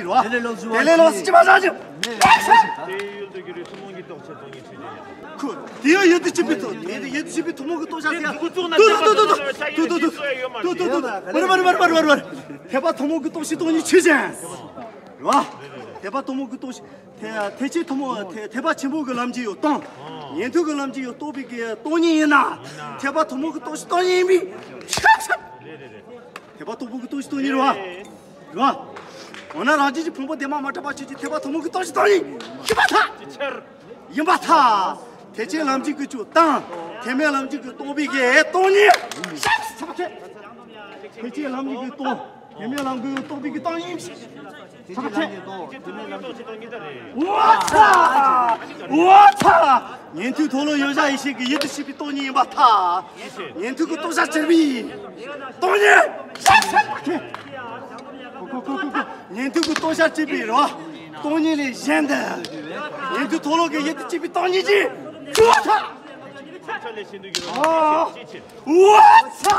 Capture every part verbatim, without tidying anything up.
རོ། དེ་ལས་ལོགས་སུ་ཅི་མ་བྱ་ཞིག་དེ་ཡུལ་དུ་གྱུར་པའི་ཐུན་མོང་གི་རྟོགས་བྱ་སྟོང་ཉིད་ཆོས་ཅན། ཁོ། དེ་ཡང་ཡུལ་དུ་གྱུར་པའི་ཐུན། དེ་ཡུལ་དུ་གྱུར་པའི་ཐུན་མོང་གི་རྟོགས་བྱ་ཟེར། དུ་དུ་དུ་དུ་དུ་དུ་དུ་དུ་དུ་དུ་དུ། མར་མར་མར་མར་མར་མར། ཐེག་པ་ཐུན་མོང་གི་རྟོགས་བྱ་སྟོང་ཉིད་ཆོས་ཅན། རོ། ཐེག་པ་ཐུན་མོང་གི་རྟོགས་བྱ། ཐེག་ཐེག་ཆེན་ཐུན་མོང་ཐེག་ཐེག་པ་ཆེན་པོ་གི་ལམ་གྱི་ཡུལ་སྟོང་། ཉན་ཐོས་ཀྱི་ལམ་གྱི་ཡུལ་རྟོགས་པའི་གི་སྟོང་ཉིད་ཡིན་ན། ཐེག་པ་ཐུན་མོང་གི་རྟོགས་བྱ་སྟོང་ཉིད་ཡིན་པས། ཐེག་པ་ཐུན་མོང་གི་རྟོགས་བྱ་སྟོང་ཉིད་རེད་བ། རེད་བ། འོ་ན་རང་རྒྱལ་གྱི་ཕུང་པོ་བདེ་མ་མ་འདྲེས་པ་ཆོས་ཅན། ཐེག་པ་ཐུན་མོང་གི་རྟོགས་བྱ་སྟོང་ཉིད་ཡིན་པར་ཐལ། ཡིན་པར་ཐལ། ཐེག་ཆེན་ལམ་གྱི་ཀུན་སྤྱོད་དང་། ཐེག་དམན་ལམ་གྱི་ཀུན་རྟོགས་པའི་གི་སྟོང་ཉིད། ཐེག་ཆེན་ལམ་གྱི་ཀུན་སྟོང་། ཐེག་དམན་ལམ་གྱི་རྟོགས་པའི་གི་སྟོང་ཉིད། འོ་ཚ། འོ་ཚ། ཉན་ཐོས་མཐོལ་ལོ་མཉམ་གཞག་ཡེ་ཤེས་ཀྱི་ཡུལ་དུ་གྱུར་པའི་སྟོང་ཉིད་ཡིན་པར་ཐལ། ཉན་ཐོས་ཀྱི་རྟོགས་བྱ་གྱུར་པའི་སྟོང་ཉིད། ཉན་ཐོས་ཀྱི་རྟོགས་བྱ་གྱུར་པའི་རོ། སྟོང་ཉིད་ལས་གཞན་དུ། ཉན་ཐོས་མཐོལ་ལོ་གི་ཡུལ་དུ་གྱུར་པའི་སྟོང་ཉིད་ཀྱི། འོ་ཚ། འོ་ཚ།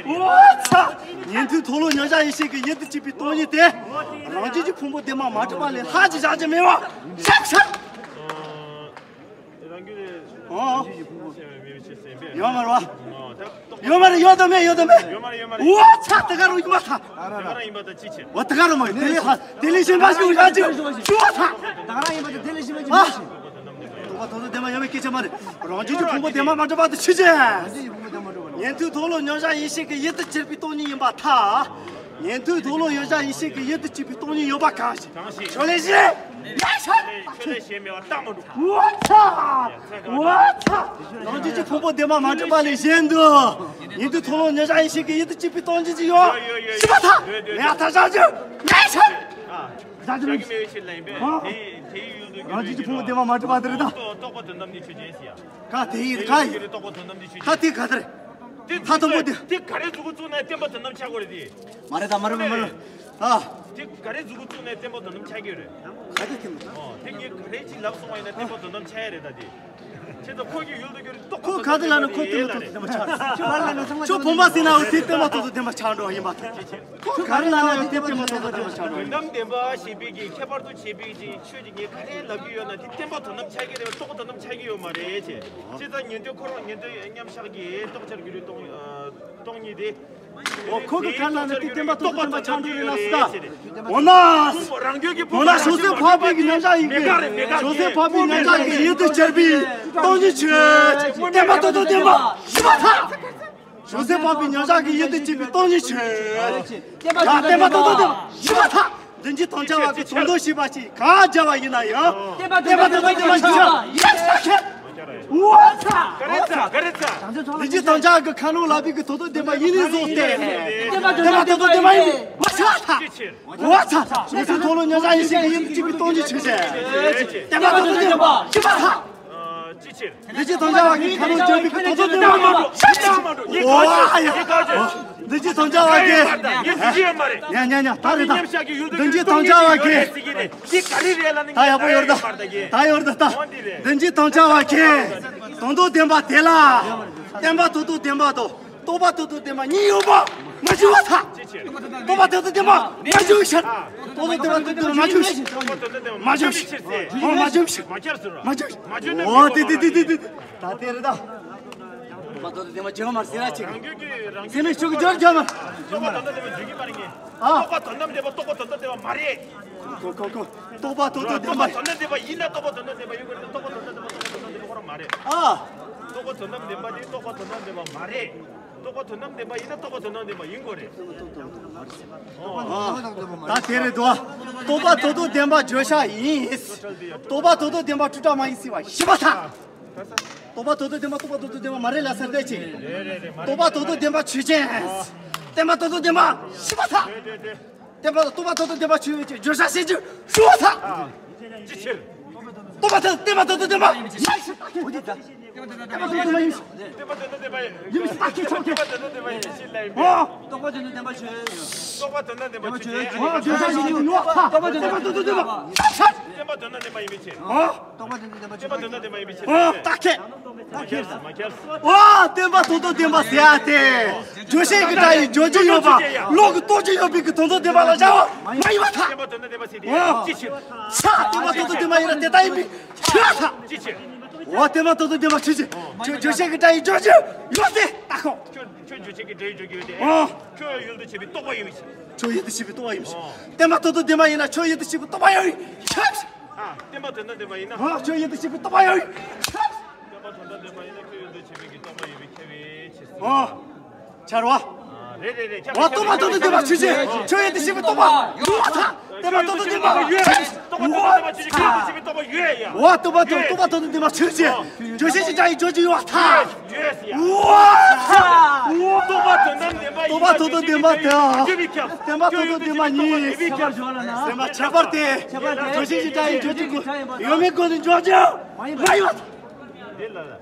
འོ་ཚ། ཉན་ཐོས་མཐོལ་ལོ་མཉམ་གཞག་ཡེ་ཤེས་ཀྱི་ཡུལ་དུ་གྱུར་པའི་སྟོང་ཉིད་དེ། རང་རྒྱལ་གྱི་ཕུང་པོ་བདེ་མ་མ་འདྲེས་པ་ལས་ལྷག་ཅིག་བཞག་རྒྱུ་མེད་པ། ཤག་ཤག་རང་རྒྱུད་ཨོ། ཡོད་མ་རེད་བ། ཡོད་མ་རེད། ཡོད་དམ་མེད། ཡོད་དམ་མེད། ཡོད་མ་རེད། ཡོད་མ་རེད། འོ་ཚ། དེ་ག་རུ་ཡིན་པར་ཐལ། དེ་ག་རུ་ཡིན་པར་ཐལ། ཅི་ཕྱིར། འོ་དེ་ག་རུ་མ་ཡིན། དེ་ལས་ལྷག་དེ་ལས་གཞན་པ་ཞིག་ཡོད་ཅིག་ཞུ་བ་ཐལ། དེ་ག་རུ་ཡིན་པར་ཐལ། དེ་ལས་གཞན་པ་ཞིག་ཡོད་ཅིག་རྟོགས་པ་དོན་དམ་བདེན་པ་ཡོད་མེད་སྐད་ཆ་མ་རེད། རང་རྒྱུད་ཀྱི་ཕུང་པོ་བདེ་མ་མ་འདྲེས་པ་དེ་ཆོས་ཅན། ཉན་ཐོས་མཐོལ་ལོ་མཉམ་གཞག་ཡེ་ཤེས་ཀྱི་ཡུལ་དུ་གྱུར་པའི་སྟོང་ཉིད་ཡིན་པར་ཐལ། ཉན་ཐོས་མཐོལ་ལོ་མཉམ་གཞག་ཡེ་ཤེས་ཀྱི་ཡུལ་དུ་གྱུར་པའི་སྟོང་ཉིད་ཡོད་པ་གང་ཞིག་ཆོས་ལས་གཞན། ཡ་ཤ། ཆོས་ལས་གཞན་མེད་པར་རྟགས་མ་གྲུབ། འོ་ཚ། འོ་ཚ། རང་རྒྱུད་ཀྱི་ཕུང་པོ་བདེ་མ་མ་འདྲེས་པ་ལས་གཞན་དུ། ཉན་ཐོས་མཐོལ་ལོ་མཉམ་གཞག་ཡེ་ཤེས་ཀྱི་ཡུལ་དུ་གྱུར་པའི་སྟོང་ཉིད་ཅིག་ཡོད། ཡོད་ཡོད་ཡོད། ཤི་བ་ཐལ། ཡོད་ཡོད། ཡ་ཐ་ཤ་ཅུ། ཡ་ཤ། ཨ། ཤ་ཅུ་མེད། ཤ་གི་མེད་ཕྱིར་ལ་ཡིན་པས། ཨ། དེ་དེའི་ཡུལ་དུ་གྱུར། རང་རྒྱུད་ཀྱི་ཕུང་པོ་བདེ་མ་མ་འདྲེས་པ་དེ་རེད་ད། རྟོགས་པ་དོན་དམ་ནི་ཆོས་ཅན་ཟེར་ཡ། ག་དེ་ཡིན་ག་ཡིན། རྟོགས་པ་དོན་དམ་ནི་ཆོས་ཅན། ད་དེ་ག་དེ་རེད། དེ་ད་དང་པོ་དེ། དེ་ག་རེ་མཛུབ་གུ་བཙུགས་ན་བསྟན་པ་དོན་དམ་ཆགས་ཀྱི་རེད་དེ། མ་རེད་ད། མ་རེད། མ་རེད། ཨ། དེ་ག་རེ་མཛུབ་གུ་བཙུགས་ན་བསྟན་པ་དོན་དམ་ཆགས་ཀྱི་རེད། ག་དེ་བསྟན་པ། ཨོ། དེ་ངས་ག་རེ་ཅིག་ལབ་སོང་བ་ཡིན་ན་བསྟན་པ་དོན་དམ་ཆགས་ཡ་རེད་ད་དེ། ཁྱེད་ཚོ་ཁོ་གི་ཡུལ་དུ་གྱུར་རྟོགས་པ། ཁོ་ག་དེ་ལ་ནི་ཁོ་བསྟན་པ་དོན་དམ་ཆགས། ཁྱོད་བུམ་པ་ཟིན་ནའང་དེ་བསྟན་པ་དོན་དམ་ཆགས་འགྲོ་ཡིན་པ་དང་། ཁོ་ག་རེ་ལབ་ན་ཡང་དེ་བསྟན་པ་དོན་དམ་ཆགས་འགྲོ། དོན་དམ་བདེན་པ་ཞེས་པའི་གི་ཁྱད་པར་དུ་བྱས་པའི་གི་ཆོས་ཀྱི་ངས་ག་རེ་ལབ་ཀྱི་ཡོད་ན་དེ་བསྟན་པ་དོན་དམ་ཆགས་ཀྱི་རེད་པ། རྟོགས་པ་དོན་དམ་ཆགས་ཀྱི་ཡོད་མ་རེད་ཅེས། ཅི་ཙམ་ཉན་ཐོས་ཁོ་རང་ཉན་ཐོས་མཉམ་བཞག་གི་རྟོགས་བྱར་གྱུར་རིགས་སྟོང་སྟོང་ཉིད་དེ། འོ་ཁོ་གི་ག་ལ་ནི་དེ་བསྟན་པ་རྟོགས་པ་དོན་དམ་ཆགས་འགྲོ་རེད་ལ་སི་ད། འོ་ན། འོ་ན་བྱང་སེམས་འཕགས་པའི་གི་མཉམ་བཞག་ཡིན་གྱི། བྱང་སེམས་འཕགས་པའི་མཉམ་བཞག་གི་ཡུལ་དུ་གྱུར་པའི་སྟོང་ཉིད་ཆོས། བསྟན་པ་རྟོགས་དོན་བདེན་པ་ཞི་བ་ཐལ། བྱང་སེམས་འཕགས་པའི་མཉམ་བཞག་གི་ཡུལ་དུ་གྱུར་པའི་སྟོང་ཉིད་ཆོས། ཡ་བསྟན་པ་རྟོགས་དོན་བདེན་པ་ཞི་བ་ཐལ། འདི་འཇིག་ཐམས་ཅད་པ་གི་དོན་དུ་ཤེས་པ་ཅིག་གང་བྱ་བ་ཡིན་ན་ཡང་། བསྟན་པ་རྟོགས་དོན་བདེན་པ་ཞི་བ་ཐལ། འོ་ཚ། ག་རེ་ཚ། ག་རེ་ཚ། འདི་འཇིག་ཐམས་ཅད་ཀྱི་ཁ་ནང་ལ་བའི་གི་དོན་དུ་བདེན་པ་ཡིན་ནི་བཟུང་སྟེ། བསྟན་པ་རྟོགས་དོན་བདེན་པ་ཡིན་པས་མ་ཤ་ཐག་འོ་ཚ། བྱང་སེམས་མཐོལ་ལོ་མཉམ་བཞག་ཡེ་ཤེས་ཀྱི་ཡུལ་དུ་གྱུར་པའི་སྟོང་ཉིད་ཆོས་ཅན། བསྟན་པ་རྟོགས་དོན་བདེན་པ་ཞི་བ་ཐལ། ཅི་ཕྱིར། འདི་འཇིག་ཐམས་ཅད་པ་གི་ཁ་ནང་བྱོན་པའི་གི་དོན་དུ་བདེན་པ་མ་ཤ་ཐག་འོ་ཡ། འདི་འཇིག་ཐམས་ཅད་པ་གི། ངས་ཟེར་གྱི་ཡོད་མ་རེད། ཉ་ཉ་ཉ་ད་རེད་ད། འདི་འཇིག་ཐམས་ཅད་པ་གི། འདི་ག་རེ་རེད་ལ་ནི། ད་ཡག་པོ་ཡོད་རེད་ད། ད་ཡོད་རེད་ད། འདི་འཇིག་ཐམས་ཅད་པ་གི། དོན་དུ་བདེན་པ་དེ་ལ། བསྟན་པ་རྟོགས་དོན་བདེན་པ་དང་། རྟོགས་པ་རྟོགས་དོན་བདེན་པ་གཉིས་ཡོད་པ་མ་བྱུང་བ་ཐལ། རྟོགས་པ་རྟོགས་དོན་བདེན་པ་མ་བྱུང་ཕྱིར། རྟོགས་དོན་བདེན་པ་རྟོགས་དོན་མ་བྱུང་ཕྱིར། མ་བྱུང་ཕྱིར། ཨོ་མ་བྱུང་ཕྱིར། མ་བྱུང་ཕྱིར། ཨོ་དེ་དེ་དེ་དེ་དེ། ད་དེ་རེད་ད། རྟོགས་པ་རྟོགས་དོན་བདེན་པ་བྱུང་མ་ཟེར་ར་ཅིག་སེམས་ནི་ཤུགས་ཀྱིས་སྦྱོར་བྱུང་མ། རྟོགས་པ་དོན་དམ་བདེན་པ་བྱུང་གི་མ་རེད་ངས། ཨ། རྟོགས་པ་དོན་དམ་བདེན་པ་རྟོགས་པ་དོན་དམ་བདེན་པ་མ་རེད། ཁོ་ཁོ་ཁོ། རྟོགས་པ་རྟོགས་དོན་བདེན་པ། རྟོགས་པ་དོན་དམ་བདེན་པ་ཡིན་ན་རྟོགས་པ་དོན་དམ་བདེན་པ་ཡིན་དགོས་རེད། རྟོགས་པ་དོན་དམ་བདེན་པ་རྟོགས་པ་དོན་དམ་བདེན་པ་ཁོ་རང་མ་རེད། ཨ། རྟོགས་པ་དོན་དམ་བདེན་པ་དེ་རྟོགས་པ་དོན་དམ་བདེན་པ་མ་རེད། རྟོགས་པ་དོན་དམ་བདེན་པ་ཡིན་ན་རྟོགས་པ་དོན་དམ་བདེན་པ་ཡིན་དགོས་རེད། ཨ། ད་དེ་རེད་དོ། རྟོགས་པ་རྟོགས་དོན་བདེན་པ་བརྗོད་བྱ་ཡིན། རྟོགས་པ་རྟོགས་དོན་བདེན་པ་སྤྲོས་བྲལ་མ་ཡིན་ཟེར་བ་ཞི་བ་ཐལ། རྟོགས་པ་རྟོགས་དོན་བདེན་པ་རྟོགས་པ་རྟོགས་དོན་བདེན་པ་མ་རེད་ལ་ཟེར་བསྡད་ཅིང་། རྟོགས་པ་རྟོགས་དོན་བདེན་པ་ཆོས་ཅན། བསྟན་པ་རྟོགས་དོན་བདེན་པ་ཞི་བ་ཐལ། བསྟན་པ་རྟོགས་པ་རྟོགས་དོན་བདེན་པ་ཆོས་ཅན། བརྗོད་བྱ་ཟེར་རྒྱུ་ཞི་བ་ཐལ། ཅི་ཕྱིར། རྟོགས་པ་ཐལ། བསྟན་པ་རྟོགས་དོན་བདེན་པ་ཞི་བ་ཐལ། བསྟན་པ་དོན་དམ་བདེན་པ་ཡིན། བསྟན་པ་དོན་དམ་བདེན་པ་ཡིན། ཡིན་མི་སྲིད། ད་ཁྱེད་ཆོག་གི། བསྟན་པ་དོན་དམ་བདེན་པ་ཡིན་ཞེས་ལབ་ཡིན་པས། ཨོ། རྟོགས་པ་དོན་དམ་བདེན་པ་ཆོས། རྟོགས་པ་དོན་དམ་བདེན་པ་ཆོས་ཅན། ཨོ། བདེན་པ་ཡིན་ཡོད་ཐ། བསྟན་པ་དོན་དམ་བདེན་པ། བསྟན་པ་དོན་དམ་བདེན་པ་ཡིན་པའི་ཕྱིར། ཨོ། རྟོགས་པ་དོན་དམ་བདེན་པ་ཆོས་ཅན། བསྟན་པ་དོན་དམ་བདེན་པ་ཡིན་པའི་ཕྱིར། ཨོ། ད་ཁྱེད། མ་ཁྱབ་མ་ཁྱབ། ཨོ། བསྟན་པ་དོན་དམ་བདེན་པ་ཟེར་ཡ་དེ། བརྗོད་བྱེད་ཀྱི་སྒྲ་ཡི་བརྗོད་བྱ་ཡོད་པ། བློ་གི་རྟོགས་བྱེད་ཡོད་པའི་གི་དོན་དམ་བདེན་པ་ལ་བྱའོ། མ་ཡིན་པ་ཐ། བསྟན་པ་དོན་དམ་བདེན་པ་ཟེར་དེ་ཅི་ཕྱིར། ས། བསྟན་པ་དོན་དམ་བདེན་པ་ཡིན་ན་དེ་ལྟ་ཡིན་པའི་ཕྱིར་ཐ། ཅི་ཕྱིར། འོ། བསྟན་པ་དོན་དམ་བདེན་པ་ཆོས་ཅན། ཁྱོད་བརྗོད་བྱེད་ཀྱི་སྒྲ་ཡི་བརྗོད་བྱ་ཡོད་དེ་ད་ཁོ། ཁྱོད་ཁྱོད་བརྗོད་བྱེད་ཀྱི་སྒྲ་ཡི་བརྗོད་བྱ་ཡོད་དེ། ཨོ། ཁྱོད་ཡུལ་དུ་བྱེད་པའི་རྟོག་པ་ཡོད་མི་ཤེས། ཁྱོད་ཡུལ་དུ་བྱེད་པའི་རྟོག་པ་ཡོད་མི་ཤེས། ཨོ། བསྟན་པ་དོན་དམ་བདེན་པ་ཡིན་ན་ཁྱོད་ཡུལ་དུ་བྱེད་པའི་རྟོག་པ་ཡོད་མི་ཤེས། ཨ། བསྟན་པ་དོན་དམ་བདེན་པ་ཡིན་ན། ཨོ། ཁྱོད་ཡུལ་དུ་བྱེད་པའི་རྟོག་པ་ཡོད་མི་ཤེས། བསྟན་པ་དོན་དམ་བདེན་པ་ཡིན་ན་ཁྱོད་ཡུལ་དུ་བྱེད་པའི་གི་རྟོག་པ་ཡོད་པའི་ཁྱབ་པའི་ཕྱིར་ཟེར། ཨོ། ཆར་བ། རེད་རེད་རེད། འོ། རྟོགས་པ་དོན་དམ་བདེན་པ་ཆོས་ཅན། ཁྱོད་ཡུལ་དུ་བྱེད་པའི་རྟོག་པ་ཡོད་ཐ། བསྟན་པ་དོན་དམ་བདེན་པ་ཡོད། རྟོགས་པ་དོན་དམ་བདེན་པ་ཆོས་ཅན། ཁྱོད་ཡུལ་དུ་བྱེད་པའི་རྟོག་པ་ཡོད་ཡ། འོ། རྟོགས་པ་དོན། རྟོགས་པ་དོན་དམ་བདེན་པ་ཆོས་ཅན། བརྗོད་བྱེད་ཀྱི་སྒྲ་ཡི་བརྗོད་བྱ་ཡོད་ཐ། ཡོད་ཡ། འོ། རྟོགས་པ་དོན་དམ་བདེན་པ་ཡིན་ན། རྟོགས་པ་དོན་དམ་བདེན་པ་དེ། ཁྱོད་ཡུལ་དུ་བྱེད་པའི་རྟོག་པ་ཡོད་པའི་ཁྱབ། བསྟན་པ་དོན་དམ་བདེན་པ་ཉིད། སེམས་པ་ཁྱད་པར་ཏེ། བརྗོད་བྱེད་ཀྱི་སྒྲ་ཡི་བརྗོད་བྱ་ཡོད་མེད་སྒོ་ནས་འཇོག་རྒྱུ། མ་ཡིན་པ།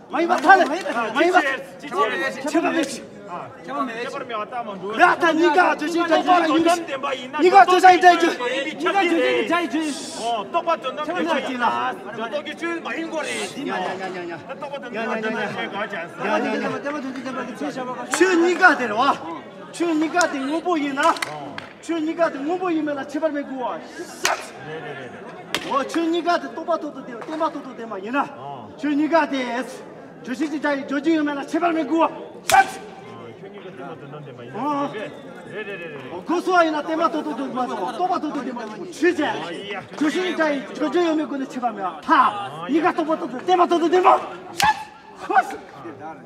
མ་ཡིན་པ་ཐ་ལ། མ་ཡིན་པ། ཁྱད་པར་མེད། ཁྱད་པར་མེད་པ་ལྟ་མ་འགྲོ། ར་ད་གཉིས་ཀ་བརྗོད་བྱའི་སྒྲ་ཡིན། གཉིས་ཀ་བརྗོད་བྱའི་སྒྲ་ཡིན། གཉིས་ཀ་བརྗོད་བྱའི་སྒྲ་ཡིན། རྟོགས་པ་དོན་དམ་བདེན་པ་ཡིན་ན་སྒྲ་རྟོག་གི་ཆོས་མ་ཡིན་དགོས་རེད། ཉ་ཉ་ཉ་ཉ་ཉ། རྟོགས་པ་དོན་དམ་བདེན་པ་ཡིན་ན་ག་ཅན། ཆོས་གཉིས་ཀ་དེ་རེད་བ། ཆོས་གཉིས་ཀ་དེ་དངོས་པོ་ཡིན་ན། ཆོས་གཉིས་ཀ་དེ་དངོས་པོ་ཡིན་མིན་ལ་ཁྱད་པར་མེད་དགོས་པ། འོ། ཆོས་གཉིས་ཀ་དེ་རྟོགས་པ་དོན་དམ་བདེན་པ། བསྟན་པ་དོན་དམ་བདེན་པ་ཡིན་ན། ཆོས་གཉིས་ཀ་དེ། བརྗོད་བྱེད་ཀྱི་སྒྲ་ཡི་བརྗོད་བྱ་ཡོད་མེད་ལ་ཁྱད་པར་མེད་དགོས་པ། ཆོས་གཉིས་ཀ་བསྟན་པ་དོན་དམ་བདེན་པ་ཡིན་ན། རེད་རེད་རེད་རེད། སྒོ་སོ་ཡིན་ན་བསྟན་པ་དོན་དམ་བདེན་པ་དང་རྟོགས་པ་དོན་དམ་བདེན་པ་ཡིན་པ་ཆོས་ཅན། བརྗོད་བྱེད་ཀྱི་སྒྲ་ཡི་བརྗོད་བྱ་ཡོད་མེད་སྒོ་ནས་ཁྱད་པར་མེད་པ་ཐ། གཉིས་ཀ་རྟོགས་པ་དོན་དམ་བདེན་པ། བསྟན་པ་དོན་དམ་བདེན་པ།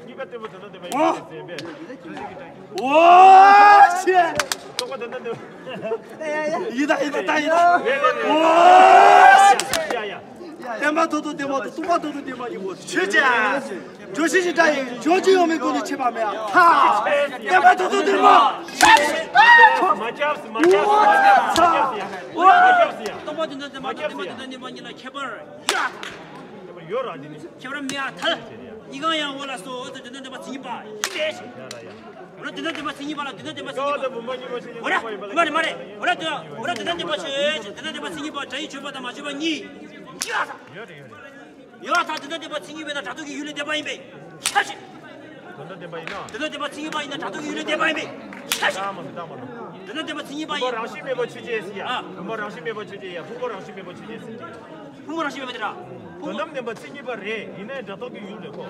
གཉིས་ཀ་བསྟན་པ་དོན་དམ་བདེན་པ་ཡིན་པ་ཟེར་བས། འོ་ཤེ། རྟོགས་པ་དོན་དམ་བདེན་པ། ཡི་དྭགས་ཡི་དྭགས་ད་ཡི་དྭགས། རེད་རེད་རེད། འོ་ཤེ། ཡ་ཡ། བསྟན་པ་དོན་དམ་བདེན་པ་དང་རྟོགས་པ་དོན་དམ་བདེན་པ་ཡིན་པ་ཆོས་ཅན། བརྗོད་བྱེད་ཀྱི་སྒྲ་ཡི་བརྗོད་བྱ་ཡོད་མེད་སྒོ་ནས་ཁྱད་པར་མེད་པ་ཐ། བསྟན་པ་དོན་དམ་བདེན་པ། མ་ཁྱབ་སི་མ་ཁྱབ་སི་མ་ཁྱབ་སི་ཡ། མ་ཁྱབ་སི་ཡ། རྟོགས་པ་དོན་དམ་བདེན་པ་དང་བསྟན་པ་དོན་དམ་བདེན་པ་གཉིས་ལ་ཁྱད་པར་ཡོད། ཡོད་ར་འདི་ནི། ཁྱེད་རང་མེད་ཨ་ཐལ། གཉིས་ཀ་ཡང་འོ་ལ་སོ་འོ་དོན་དམ་བདེན་པ་མཚན་ཉིད་པ་ཡིན་པས། འོ་ན་དོན་དམ་བདེན་པ་མཚན་ཉིད་པ་ལ་དོན་དམ་བདེན་པ་མཚན་ཉིད་པ། འོ་ན་མ་རེད་མ་རེད། འོ་ན་དོན་འོ་ན་དོན་དམ་བདེན་པ་ཆོས་ཅན། དོན་དམ་བདེན་པ་མཚན་ཉིད་པ་སྒྲ་ཡི་བརྗོད་པ་དང་མ་བརྗོད་པ་གཉིས་ཡོད་ཨ་ཐལ། ཡོད་རེད་ཡོད་རེད། ཡོད་ཨ་ཐལ། དོན་དམ་བདེན་པ་མཚན་ཉིད་པས་ན་སྒྲ་རྟོག་གི་ཡུལ་ལས་འདས་པ་ཡིན་པས་ཁྱབ་ཤིང་། དོན་དམ་བདེན་པ་ཡིན་ན། དོན་དམ་བདེན་པ་མཚན་ཉིད་པ་ཡིན་ན་སྒྲ་རྟོག་གི་ཡུལ་ལས་འདས་པ་ཡིན་པས་ཁྱབ་ཤིང་། ད་མ་ནོ་ད་མ་ནོ། དོན་དམ་བདེན་པ་མཚན་ཉིད་པ་ཡིན། བུམ་པ་རང་བཞིན་མེད་པ་ཆོས་ཅན་ཟེར་ཡ། ཨ། བུམ་པ་རང་བཞིན་མེད་པ་ཆོས་ཅན་ཡ། ཕུང་པོ་རང་བཞིན་མེད་པ་ཆོས་ཅན་ཟེར་གྱི་ཡོད། ཕུང་པོ་རང་བཞིན་མེད་པ་དེ་ར། ཕུང་པོ། དོན་དམ་བདེན་པ་མཚན་ཉིད་པ་རེད། ཡིན་ནའི་སྒྲ་རྟོག་གི་ཡུལ་རེད་ཁོ།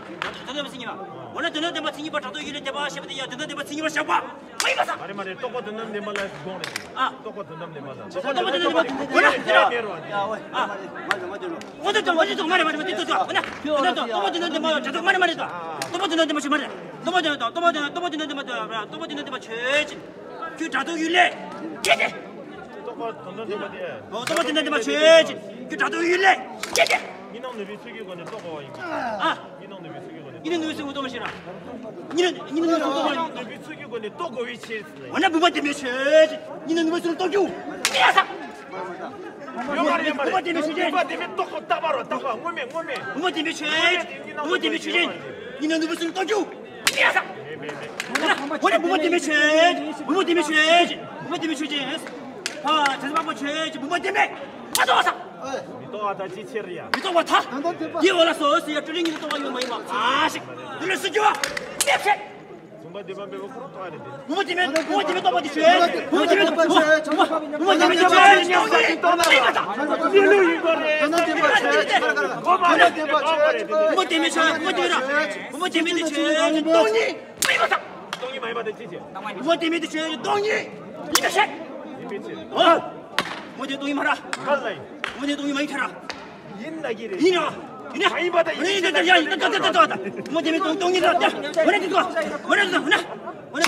དོན་དམ་བདེན་པ་མཚན་ཉིད་པ། འོ་ན་དོན་དམ་བདེན་པ་མཚན་ཉིད་པ་སྒྲ་རྟོག་ཡུལ་ལས་འདས་པ་ཞེས་པ་དེ་ཡང་དོན་དམ་བདེན་པ་མཚན་ཉིད་པར་བཞག་པ་མ་ཡིན་པ་དང་། མ་རེད་མ་རེད། རྟོགས་པ་དོན་དམ་བདེན་པ་ལ་དགོངས་རེད་དེ། ཨ། རྟོགས་པ་དོན་དམ་བདེན་པ་ལ། རྟོགས་པ་དོན་དམ་བདེན་པ་འོ་ན་དེ་ར། ཨ། འོ་ན་དོན་དམ་བདེན་པ་མ་རེད་མ་རེད་མ་རེད་དེ་ལྟོས་ལྟོས། འོ་ན་དོན་དམ་བདེན་པ་མ་རེད་མ་རེད་དོན་དམ་བདེན་པ་མ་རེད་དོ། རྟོགས་པ་དོན་དམ་བདེན་པ་ཆོས་མ་རེད། རྟོགས་པ་དོན་དམ་བདེན་པ་ཆོས་ཅན། རྟོགས་པ་དོན་དམ་བདེན་པ་ཆོས་ཅན། རྟོགས་པ་དོན་དམ་བདེན་པ་ཆོས་ཅན། ཁྱོད་སྒྲ་རྟོག་ཡུལ་ལས་སྐྱེས་ཏེ། རྟོགས་པ་དོན་དམ་བདེན་པ་དེ། འོ། རྟོགས་པ་དོན་དམ་བདེན་པ་ཆོས་ཅན། ཁྱོད་སྒྲ་རྟོག་ཡུལ་ལས་སྐྱེས་ཏེ། གཉིས་སྣང་ནུས་པའི་ཚུལ་གྱི་སྒོ་ནས་རྟོགས་དགོས་པ་ཡིན་པ། ཨ། གཉིས་སྣང་ནུས་པའི་ཚུལ་གྱི་སྒོ་ནས། གཉིས་སྣང་ནུས་པའི་ཚུལ་གྱི་སྒོ་ནས་རྟོགས་མི་ཤེས་ན། གཉིས་སྣང་གཉིས་སྣང་ནུས་པའི་ཚུལ་གྱི་སྒོ་ནས་རྟོགས་དགོས་པའི་ཕྱིར། འོ་ན་བུམ་པ་བདེན་པའི་ཆོས་ཅན། གཉིས་སྣང་ནུས་པའི་ཚུལ་རྟོགས་རྒྱུ་དེ་ཡ་ས། ཡོད་མ་རེད་མ་རེད། བུམ་པ་བདེན་པའི་ཆོས་ཅན། བུམ་པ་བདེན་པའི་རྟོགས་དགོས། རྟག་པ་རོ་རྟག་པ་དངོས་མེད་དངོས་མེད། བུམ་པ་བདེན་པའི་ཆོས། བུམ་པ་བདེན་པའི་ཆོས་ཅན། གཉིས་སྣང་ནུས་པའི་ཚུལ་རྟོགས་རྒྱུ། ཡ་ས། འོ་ན་བུམ་པ་བདེན་པའི་ཆོས། བུམ་པ་བདེན་པའི་ཆོས། བུམ་པ་བདེན་པའི་ཆོས་ཅན། ཨ། བྱས་ཙང་བུམ་པ་བདེན་པའི་ཆོས་ཅན། བུམ་པ་བདེན་པས་མ་རྟོགས་པ་ས། མི་རྟོགས་པ་དང་ཅི་ཕྱིར་ཡ། མི་རྟོགས་པ་ཐ། དོན་དམ་བདེན་པ། དེ་འོ་ལ་སོ་ཟེར་ཡ་སྤྲོས་བྲལ་གཉིས་ལ་རྟོགས་པ་ཡོད་མ་ཡིན་པ་ཨ་ཞིག་དེ་ལ་སུ་སྐྱོ་བ་མེད་ཚེ། བུམ་པ་བདེན་པ་མེད་པ་ཁོ་རང་རྟོགས་ཡ་རེད་དེ། བུམ་པ་བདེན་པས། བུམ་པ་བདེན་པས་རྟོགས་པ་དེ་ཆོས། བུམ་པ་བདེན་པས་རྟོགས་པ། བུམ་པ་བདེན་པས་རྟོགས་པ་དེ་ཆོས་ཅན། རྟོགས་པ་ཡིན་པ་ད། དོན་དམ་བདེན་པ་ཆོས་ཅན། བུམ་པ་བདེན་པས་ཆོས། བུམ་པ་བདེན་པས་རྟོགས་པ་དེ་ཆོས་ཅན། སྟོང་ཉིད་མ་ཡིན་པ་དེ་ཅི་ཅི། སྟོང་ཉིད་མ་ཡིན་པ་དེ་ཅི་ཅི། བུམ་པ་བདེན་པས་དེ་ཆོས་ཅན། སྟོང་ཉིད་ཡིན་པའི་ཕྱིར། ཡིན་པའི་ཕྱིར། ཨོ། བུམ་པ་དེ་སྟོང་ཉིད་མ་རེད། ག་ལ་ཡིན། བུམ་པ་དེ་སྟོང་ཉིད་མ་ཡིན་ཁྱེད་རང་། ཡིན་ལ་གི་རེད། ཡིན་ར། ཡིན་ན། མ་ཡིན་པ་དང་ཡིན་པའི་ཕྱིར། ཡ་ཡིན་ད་ད་ད་ད་ད། བུམ་པ་བདེན་པས་སྟོང་སྟོང་ཉིད་ར་ད། འོ་ན་དེ་ཚོ། འོ་ན་དེ་ཚོ་འོ་ན།